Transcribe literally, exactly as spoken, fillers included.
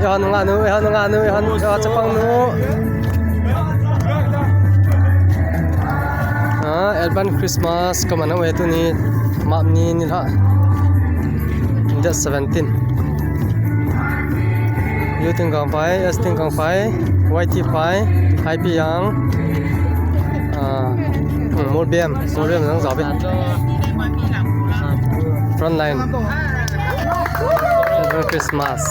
Johan nunga nu, Johan nunga nu, Johan, Johan chapang nu. Ah, advance Christmas kaman uve tuni, March ni nilhah, date seventeen. U Tingkang Phai, S Tingkang Phai, Y T Phai, I P Yang, ah, Molbem, Molbem jong jao ve. Frontline. Advance Christmas.